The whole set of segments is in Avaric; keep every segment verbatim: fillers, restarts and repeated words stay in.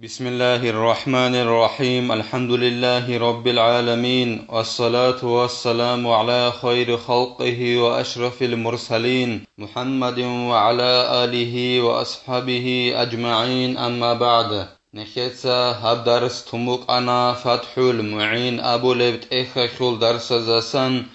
بسم الله الرحمن الرحيم. الحمد لله رب العالمين. والصلاة والسلام على خير خلقه وأشرف المرسلين محمد وعلى آله وأصحابه أجمعين. أما بعد. Нехеца гьаб дарс тун букӀана ФатхӀул МугӀин абулеб тӀехьалъул дарсаздасан.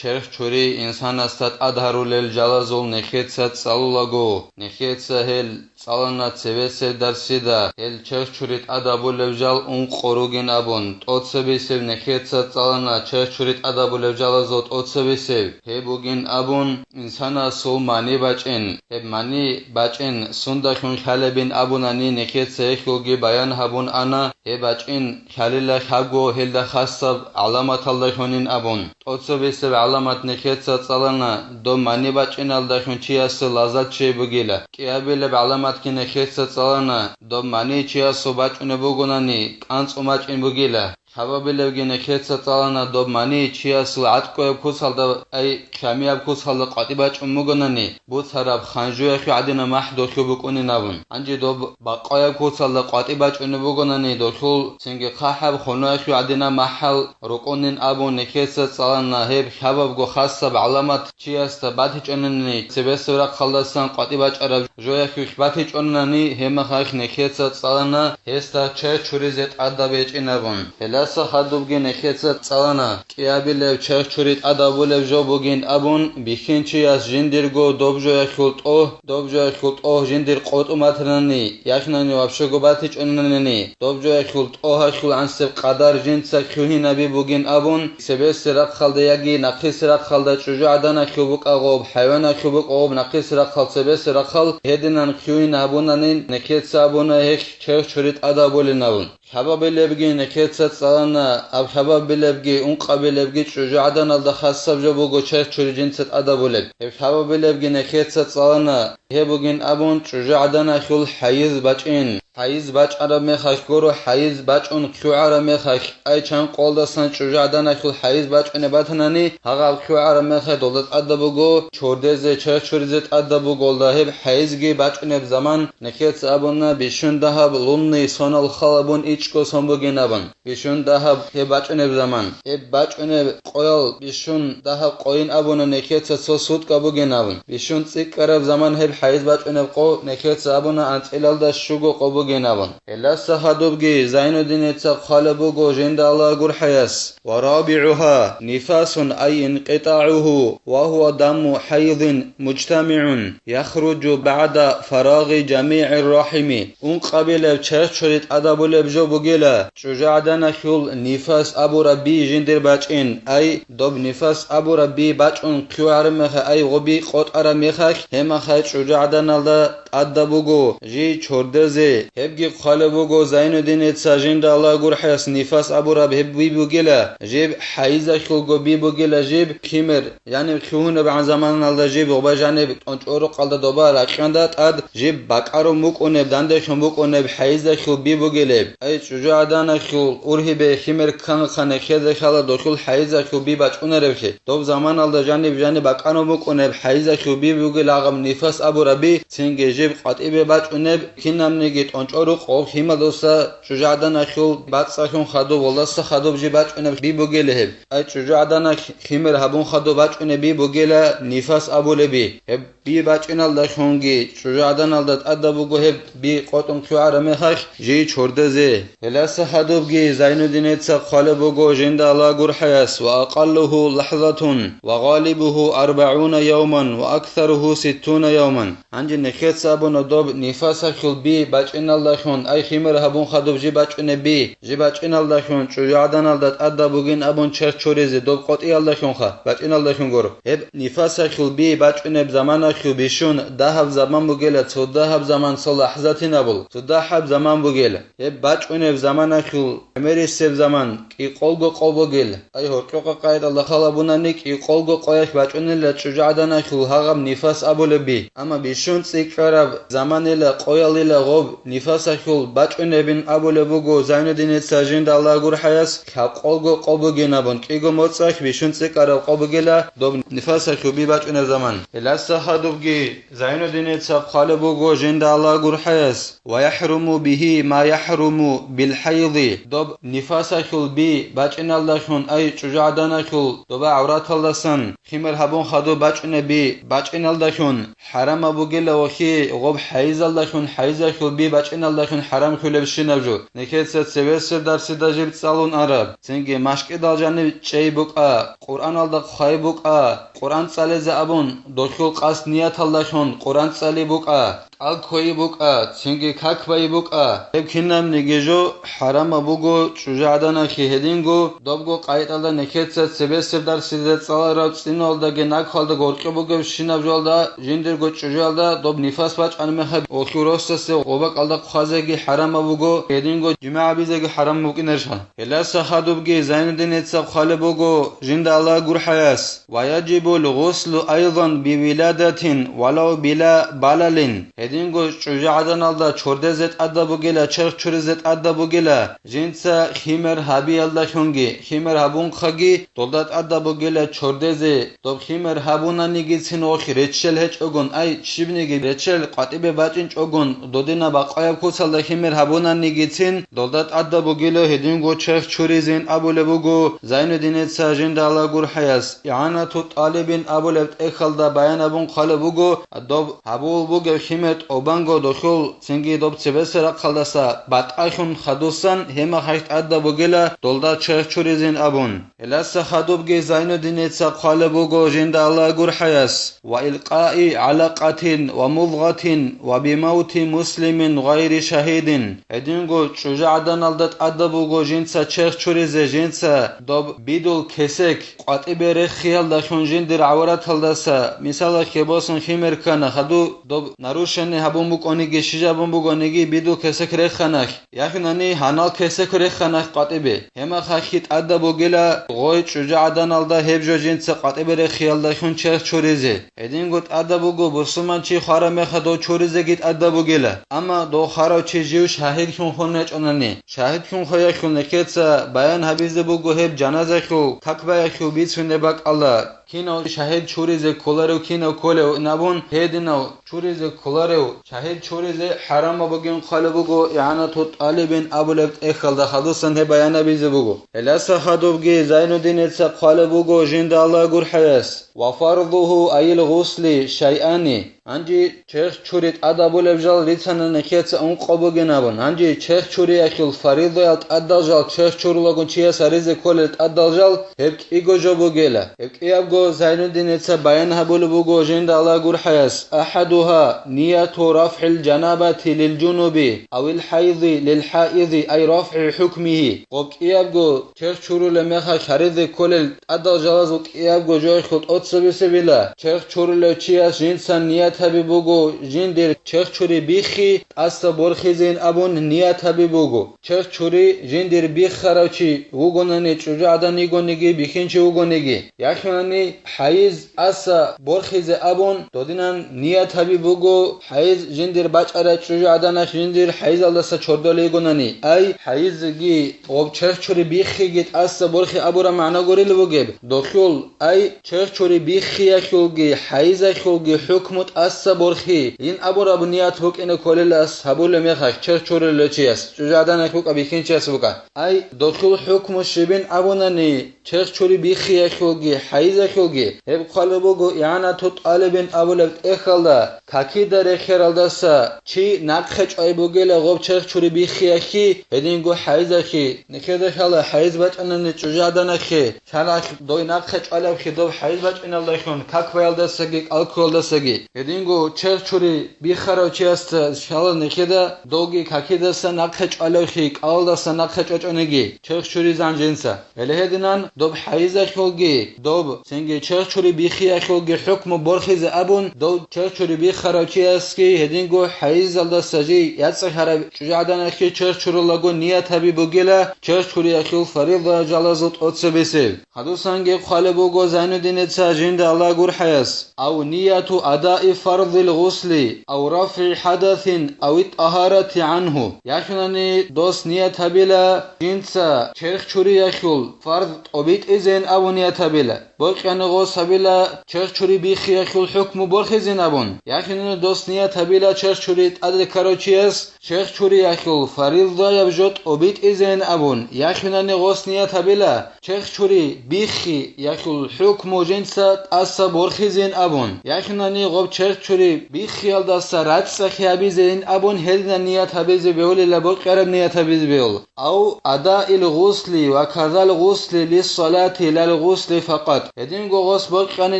Черх чури инсанасда тӀад гьарулел жалазул нехеца цӀалулаго, нехеца гьел цӀалана цебесеб дарсида, гьел черх чури тӀад гьабулеб жал ункъо ругин абун, тӀоцебесеб нехеца цӀалана черх чури тӀад гьабулеб жалазул тӀоцебесеб. Гьеб бугин абун, инсанасул мани бачӀин. Гьеб мани бачӀин сундалъун лъалебин абунани, нехеца гьелъулги баян гьабун ана, гьеб бачӀин лъалила лъабго гьелда хасаб гӀаламаталдалъунин абун. ТӀоцебесеб гӀаламат нехеца цӀалана, доб мани бачӀиналдалъун чиясе лаззат щиб бугила. КӀиабилеб гӀаламатги нехеца цӀалана, доб мани чиясул бачӀунеб бугонани, кӀанцӀун бачӀин бугила. Лъабабилебги нехеца цӀалана, доб мани чиясул гӀатӀкӀояб куцалда, ай, кьамияб куцалда къватӀи бачӀун бугонани, буцараб ханжуялъул гӀадинаб махӀ долъул букӀунин абун. Гьанже доб бакъояб куцалда къватӀи бачӀунеб бугонани, долъул цинги хъахӀаб хунуялъул гӀадинаб махӀал рукӀунин абун, нехеца цӀалана гьеб лъабабго хасаб гӀаламат чиясда батичӀонани, цебесеб рахъалдасан къватӀи бачӀараб жоялъулъ батичӀонани, гьеб мехалъ нехеца цӀалана гьесда черх чуризе тӀадаб гьечӀин абун. Гьелдаса хадубги нехеца цӀалана, кӀиабилеб черх чури тӀад гьабулеб жо бугин абун, бихьинчияс жиндирго доб жоялъул тӀогь, доб жоялъул тӀогь жиндир къотӀун батанани, яхъинани вообще-го батичӀонани, доб жоялъул тӀогьалъул гӀансеб къадар жинца лъугьинаби бугин абун, цебесеб рахъалда яги нахъисеб рахъалда чӀужугӀаданалъул букӀа гъоб, хӀайваналъул букӀа гъоб, нахъисеб рахъал, цебесеб рахъал гьединан лъугьин гьабунани, нехеца абуна гьелъ черх чури тӀад гьабулин абун. Лъабабилебги нехеца цӀалана, аб лъабабилебги ункъабилебги чӀужугӀаданалда хасаб жо буго черх чури жинца тӀад гьабулеб. Гьеб лъабабилебги нехеца цӀалана, гьеб бугин абун чӀужугӀаданалъул хӀайиз бачӀин. ХӀайиз бачӀараб мехалъ гуро, хӀайиз бачӀун лъугӀараб мехалъ, ай, чанкъолдасан чӀужугӀаданалъул хӀайиз бачӀунеб батанани, гьагъаб лъугӀараб мехалъ долда тӀадаб буго чордезе, черх чуризе тӀадаб буголда. Гьеб хӀайизги бачӀунеб заман нехеца абуна бищун дагьаб лунный сонал хал абун ичӀго сон бугин абун. Бищун дагьаб гьеб бачӀунеб заман. Гьеб бачӀунеб къоял бищун дагьаб къойин абуна нехеца цо сутка бугин абун. Бищун цӀикӀкӀараб заман гьеб хӀайиз бачӀунеб къо нехеца абуна анцӀилалда щуго къо бугин абун. Гьелдаса хадубги Зайнуддиница хъвалеб буго жинда Аллагь гурхӀаяс. ورابعها نفاس أي انقطاعه وهو دم حيض مجتمع يخرج بعد فراغ جميع الرحم. Ункъабилеб черх чури тӀадабулеб жо бугила, чӀужугӀаданалъул нифас абураб би жиндир бачӀин, ай, доб нифас абураб би бачӀун лъугӀараб мехалъ, ай, гъоби къотӀараб мехалъ, гьеб мехалъ чӀужугӀаданалда тӀадаб буго жий чордезе. Гьебги хъвалеб буго Зайнуддиница жинда Аллагь гурхӀаяс нифас абураб гьеб би бугила, жиб хӀайизалъулго би бугила, жиб химер, жаниб лъугьунебгӀан заманалда жиб гъоба жаниб тӀончӀорухъалда доба ракьанда тӀад жиб бакӀарун букӀунеб, данделъун букӀунеб хӀайизалъул би бугилеб. Ай, чӀужугӀаданалъул ургьибе химер кканахъа нехезе лъала долъул хӀайизалъул би бачӀунаревлъи. Доб заманалда жаниб-жаниб бакӀарун букӀунеб хӀайизалъул би бугила гьаб нифас абураб би, цинги жиб къватӀибе бачӀунеб, кинабниги тӀончӀорухъ гъоб химадуса чӀужугӀаданалъул бацӀцӀалъун хадуб, валдаса хадуб жиб бачӀунеб би бугила гьеб. Ай, чӀужугӀаданалъ химер гьабун хадуб бачӀунеб би бугила нифас абулеб би. Гьеб би бачӀиналдалъунги чӀужугӀаданалда тӀадаб буго гьеб би къотӀун лъугӀараб мехалъ жий чордезе. Гьелдаса хадубги Зайнуддиница хъвалеб буго жинда Аллагь гурхӀаяс: وأقله لحظة وغالبه أربعون يوما وأكثره ستون يوما. Гьанже нехеца абуна доб нифасалъул би бачӀиналдалъун, ай, химер гьабун хадуб жиб бачӀунеб би, жиб бачӀиналдалъун чӀужугӀаданалда тӀадаб бугин абун черх чуризе доб къотӀиялдалъунха, бачӀиналдалъун гуро. Гьеб нифасалъул би бачӀунеб заманалъул бищун дагьаб заман бугела, цо дагьаб заман цо лахӀзатин абул, цо дагьаб заман бугела. Гьеб бачӀунеб заманалъул гӀемерисеб заман кӀикъолго къо бугел. Ай, гьоркьохъа къайдалда халабунани кӀикъолго къоялъ бачӀунела чӀужугӀаданалъул гьагъаб нифас абулеб би. Амма бищун цӀикӀкӀараб заманила къоялила гъоб ниф- нифасахьул бачӀунебин абулеб буго Зайнуддиница жинда Аллагь гурхӀаяс, лъабкъолго къо бугин абун, кӀиго моцӀалъ бищун цӀикӀкӀараб къо бугила доб нифасахьул би бачӀунеб заман. Гьелдаса хадубги Зайнуддиница хъвалеб буго жинда Аллагь гурхӀаяс: «Ва яхӀруму бигьи ма яхӀруму бил хӀайзи», доб нифасахьул би бачӀиналдалъун, ай чӀужугӀаданалъул доба гӀавраталдасан химер гьабун хадуб бачӀунеб би бачӀиналдалъун хӀарамаб бугила, вахи гъоб хӀайизалдалъун, хӀайизалъул би бачӀиналдалъун хӀарамлъулебщинаб жо. Нехеца цебесеб дарсида жиб цӀалун араб, цинги машкӀидал жаниб чӀей букӀа, Къуръаналда хъвай букӀа, Къуръан цӀализе абун, дохьул къасд нияталдалъун Къуръан цӀали букӀа, кӀал ккойи букӀа, цинги как байи букӀа. Гьеб кинабниги жо хӀарамаб буго чӀужугӀаданахъе гьединго, добго къайдалда нехеца цебесеб дарсида цӀалараб цӀиналдаги накалда горкье бугебщинаб жоялда жиндирго чӀужуялда доб нифас бачӀан мехаб охьу росасе гъобакӀалда хъвазеги хӀарамаб буго, гьединго жимагӀ гьабизеги хӀарам букӀинарищха? Гьелдаса хадубги Зайнуддиница хъвалеб буго жинда Аллагь гурхӀаяс: «Ва яжибул гъуслу айзан би виладатин валав била балалин». Гьединго чӀужугӀаданалда чордезе тӀадаб бугила, черх чуризе тӀадаб бугила, жинца химер гьабиялдалъунги, химер гьабунхъаги долда тӀадаб бугила чордезе, доб химер гьабунанигицин охь реччел гьечӀогун, ай, щибниги реччел къватӀибе бачӀинчӀогун, додина бакъаяб куцалда химер гьабунанигицин, долда тӀадаб бугила гьединго черх чуризин абулеб буго Зайнуддиница жинда Аллагь гурхӀаяс, ИгӀанату тӀалибин абулеб тӀехьалда баян абун хъвалеб буго, доб гьабул бугеб химер тӀубанго дохьул, цинги доб цебесеб рахъалдаса батӀалъун хадусан гьемахъ гьайх тӀадаб бугила долда черх чуризин абун. Гьелдаса хадубги Зайнуддиница хъвалеб буго жинда Аллагь гурхӀаяс: «Ва илкъаи гӀалакъатин ва мудгъатин ва бимавти муслимин гъайри шагьидин». Гьединго чӀужугӀаданалда тӀадаб буго жинца черх чуризе, жинца доб бидул кесек къватӀибе рехиялдалъун жиндир гӀавраталдаса, мисалалъе босун, химер ккана, хаду доб нарушение гьабун букӀониги, щижабун бугониги, бидул кесек рехана. Яхинани гьанал кесек рехана къватӀибе. Гьемахъ гьахьи тӀадаб бугила гъой чӀужугӀаданалда гьеб жо жинца къватӀибе рехиялдалъун черх чуризе. Гьединго тӀадаб буго бусурманчи хвараб мехалъ дов чуризеги тӀадаб бугила. Амма дов хварав чи жив шагьидлъун хвун гьечӀонани, шагьидлъун хвеялъул нехеца баян гьабизе буго гьеб жаназаялъул, какбаялъул бицунеб бакӀалда. Кинав шагьид чуризе кколарев, кинав кколев абун, гьединав чуризе кколарев шагьид чуризе хӀарамаб бугин хъвалеб буго, игӀанату тӀалибин абулеб тӀехьалда хадусан гьеб баянабизе буго. Гьелдаса хадубги Зайнуддиница хъвалеб буго жинда Аллагь гурхӀаяс: «Ва фардуху айил гъусли шайъани». Гьанже черх чури тӀадабулеб жал рицана нехеца ункъо бугин абун. Гьанже черх чуриялъул фаридаял тӀадал жал, черх чурулагун чияс гьаризе кколел тӀадал жал, гьеб кӀиго жо бугела. Гьеб кӀиябго Зайнуддиница баян гьабулеб буго жинда Аллагь гурхӀаяс: «АхӀадугьа нияту рафгӀил жанабати лил жунуби, авил хӀайзи лил хӀаизи, ай рафгӀи хӀукмигьи». Гъоб кӀиябго черх чурулеб мехалъ гьаризе кколел тӀадал жалазул кӀиябго жоялъул тӀоцебесебила, черх чурулев чияс жинца ният гьаби буго жиндир черх чури биххи тӀаса борхизейин абун ният гьаби буго. Черх чури жиндир биххарав чи вугонани, чӀужугӀадан йигониги, бихьинчи вугониги, яхинани хӀайз тӀаса борхизе абун, додинан ният гьаби буго, хӀайз жиндир бачӀарай чӀужугӀаданалъ жиндир хӀайзалдаса чордолей йигонани, ай, хӀайзги ва черх чури биххиги тӀаса борхи абураб магӀна гурел бугеб, дохьул, ай, черх чури биххиялъулги хӀайзалъулги хӀукму тӀаса борхи йин абураб ният букӀине кколелас гьабулеб мехалъ черх чурулев чияс, чӀужугӀаданалъ букӀа, бихьинчияс букӀа. Ай, дохьул хӀукму щибин абунани, черх чури биххиялъулги хӀайзалъулги, гьеб хъвалеб буго игӀанату тӀалибин абулеб тӀехьалда, какида рехералдаса чи нахъе чӀвай бугела гъоб черх чури биххиялъги, гьединго хӀайзалъги. Нехеда лъала хӀайз бачӀанани чӀужугӀаданахъе, лъалалъ дой нахъе чӀвалебхъи доб хӀайз бачӀиналдалъун, какбаялдасаги кӀалккуялдасаги. Гьединго черх чури биххарав чиясда лъала нехеда довги какидаса нахъе чӀвалевхъи, кӀалалдаса нахъе чӀвачӀониги, черх чуризан жинца. Гьеле гьединан доб хӀайизалъулги, доб цинги черх чури биххиялъулги хӀукму борхизе абун, дов черх чури биххарав чиясги гьединго хӀайизалдаса жий яцӀцӀалъараб чӀужугӀаданалъе черх чурулаго ният гьаби бугела, черх чуриялъул фаридая жалазул тӀоцебесеб. Хадусанги хъвалеб буго Зайнуддиница жинда Аллагь гурхӀаяс: «Ав нияту адаи فرض الغسل أو رفع حدث أو الطهارة عنه. Яхинани дос ният гьабила жинца черх чуриялъул фарз тӀобитӀизейин абун ният гьабила. Бокьани гъос гьабила черх чури биххиялъул хӀукму борхизейин абун. Яхинани дос ният гьабила черх чури тӀаде ккарав чияс черх чуриялъул фаризаяб жо тӀобитӀизейин абун. Яхинани гъос ният гьабила черх чури биххиялъул хӀукму жинца тӀаса борхизейин абун. Яхинани гъоб черх чури биххиялдаса рацӀцӀалъи гьабизейин абун гьединан ният гьабизе бегьулила, бокьараб ният гьабизе бегьула. أو أداء الغسل وكذا الغسل للصلاة لا الغسل فقط. Гьединго гъос бокьани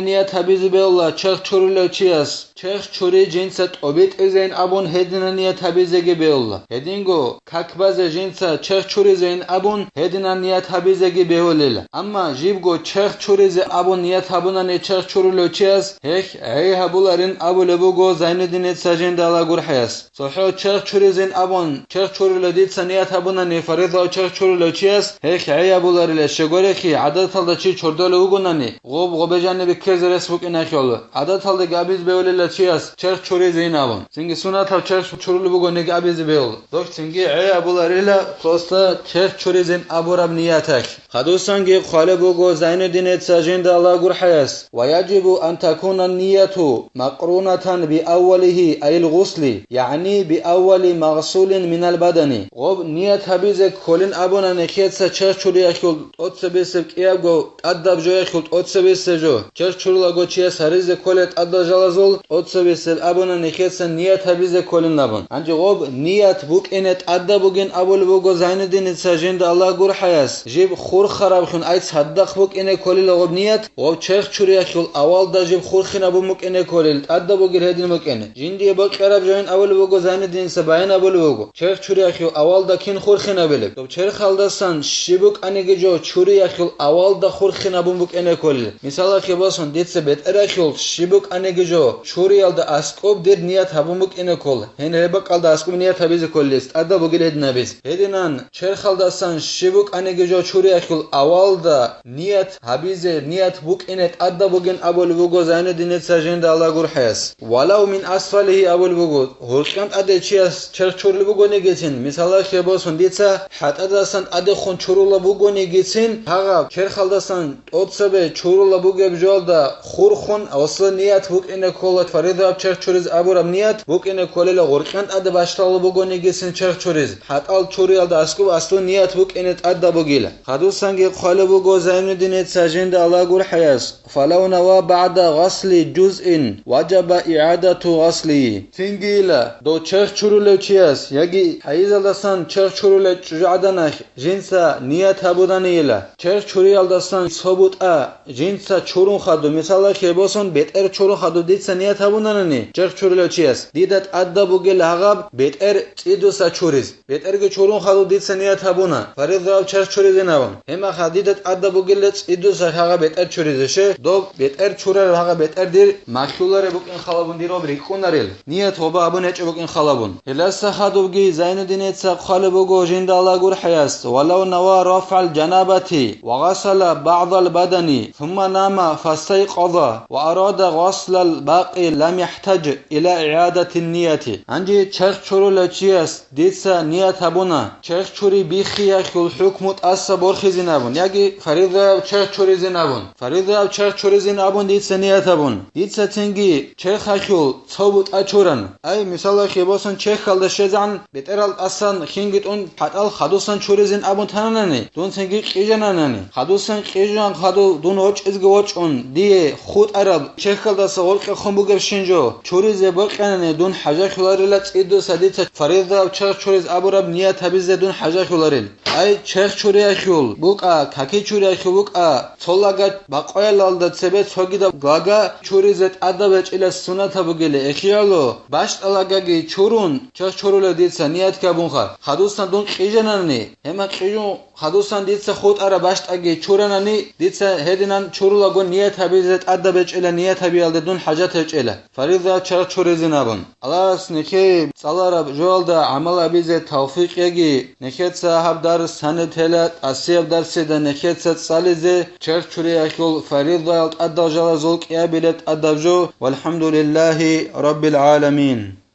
ният гьабизе бегьула черх чурулев чияс черх чури жинца тӀобитӀизейин абун гьединан ният гьабизеги бегьула. Гьединго как базе жинца черх чуризейин абун гьединан ният гьабизеги бегьулила. Амма жибго черх чуризе абун ният гьабунани черх чурулев чияс гьелъ гӀей гьабуларин абулеб буго Зайнуддиница жинда Аллагь гурхӀаяс. ЦохӀо черх чуризейин абун черх чурулев дица ният гьабунани фаризаяб черх чурулев чияс гьелъ гӀей гьабуларила, щегорехъи гӀадаталда чи чордолев вугонани, гъоб гъобе жанибе ккезе рес букӀиналъул, гӀадаталдаги абизе бегьулила чияс черх чуризейин абун. Цинги суннатаб черх чурулеб бугониги абизе бегьула. Дос цинги гӀей гьабуларила просто черх чуризейин абураб нияталъ. Хадусанги хъвалеб буго Зайнуддиница жинда Аллагь гурхӀаяс: ويجب أن تكون النية مقرونة بأوله أي الغسل، يعني بأول مغسول من البدن. Гъоб ният гьабизе кколин абуна нехеца черх чуриялъул тӀоцебесеб кӀиябго тӀадаб жоялъул тӀоцебесеб жо, черх чурулаго чияс гьаризе кколел тӀадал жалазул тӀоцебесеб абуна нехеца ният гьабизе кколин абун. Гьанже гъоб ният букӀине тӀадаб бугин абулеб буго Зайнуддиница жинда Аллагь гурхӀаяс, жиб хурхараблъун ай цадахъ букӀине кколила гъоб ният, гъоб черх чуриялъул авалда жиб хурхинабун букӀине кколел, тӀадаб бугел гьедин букӀине. Жиндие бокьараб жоян абулеб буго Зайнуддиница, баян абулеб буго, черх чуриялъул авалда кин хурхинабилеб. Доб черхалдасан щиб букӀаниги жо чуриялъул авалда хурхинабун букӀине кколел. Мисалалъе босун, дица бетӀералъул щиб букӀаниги жо чуриялда аскӀоб дир ният гьабун букӀине ккола. Гьениб бакӀалда аскӀоб ният гьабизе кколелъ тӀадаб бугел гьедин абизе. Гьединан черхалдасан щиб букӀаниги жо чуриялъул авалда ният гьабизе, ният букӀине тӀадаб бугин абулеб буго Зайнуддиница жинда Аллагь гурхӀаяс. ولو من أسفله абулеб буго, гьоркьан тӀаде чияс черх чурулеб бугонигицин, мисалалъе босун, дица хӀатӀадасан тӀадехун чурула бугонигицин, гьагъаб черхалдасан тӀоцебе чурула бугеб жоялда хурхун, гъосла ният букӀине ккола, фаризаяб черх чуриз абураб ният букӀине кколела гъоркьан тӀаде бащдала бугонигицин черх чуриз, хӀатӀал чуриялда аскӀоб аслу ният букӀине тӀадаб бугила. Хадусанги хъвалеб буго Зайнуддиница жинда Аллагь гурхӀаяс: فلو نوى بعد غسل جزء وجب إعادة غسله. Цинги ила, дов черх чурулев чияс яги хӀайизалдасан черх чурулев чӀужугӀаданалъ жинца ният гьабуданийила, черх чуриялдасан цо бутӀа жинца чурун хадуб, мисалалъе босун, бетӀер чурун хадуб дица ният гьабунанани черх чурулев чияс, дида тӀадаб бугел гьагъаб бетӀер цӀидуса чуриз. БетӀерги чурун хадуб дица ният гьабуна, фаризаяб черх чуризин абун. Гьебмаха дида тӀадаб бугелла цӀидуса гьагъа бетӀер чуризе, ше, доб бетӀер чурараб гьагъа бетӀер дир махьулареб букӀин халабун, дир об рикӀкӀунарел. Ният гъоба абун гьечӀеб букӀин халабун. Гьелдаса хадубги Зайнуддиница хъвалеб буго жинда Аллагь гурхӀаяс: ولو نوى رفع الجنابة وغسل بعض البدن ثم نام فاستيقظ وأراد غسل الباقي لم يحتج إلى إعادة النية. Гьанже черх чурулев чияс дица ният гьабуна, черх чури биххиялъул хӀукму тӀаса борхизин абун, яги фаризаяб черх чуризин абун. Фаризаяб черх чуризин абун дица ният гьабун. Дица цинги черхалъул цо бутӀа чуран. Ай, мисалалъе босун, черхалда щезегӀан бетӀерал тӀасан хинги тӀун хӀатӀал хадусан чуризин абун тананани, дун цинги кьижананани. Хадусан кьижан хадув дун ворчӀизги ворчӀун, дие хутӀараб черхалдаса гъоркье хун бугебщин жо чуризе бокьанани, дун хӀажахьуларила цӀидуса дица фаризаяб черх чуриз абураб ният гьабизе дун хӀажахьуларил. Ай, черх чуриялъул букӀа, каки чуриялъул букӀа, цо лага бакъоялалда цебе цогидаб лага чуризе тӀадаб гьечӀила суннатаб бугила, эхияло, бащтӀа лагаги чурун, черх чурулев дица ният гьабунха. Хадусан дун кьижанани, гьема кьижун хадусан дица хутӀараб бащтӀаги чуранани, дица гьединан чурулаго ният гьабизе тӀадаб гьечӀила, ният гьабиялде дун хӀажат гьечӀила. Фариза черх чуризин абун. Аллагьас нехее цӀалараб жоялда гӀамал гьабизе тавфикъ яги, нехеца гьаб дарс гьаниб тела, тӀасияб дарсида нехеца цӀализе, черх чуриялъул фаризаял тӀадал жалазул кӀиабилеб тӀадаб жо, валхӀамдулиллагь. لله رب العالمين.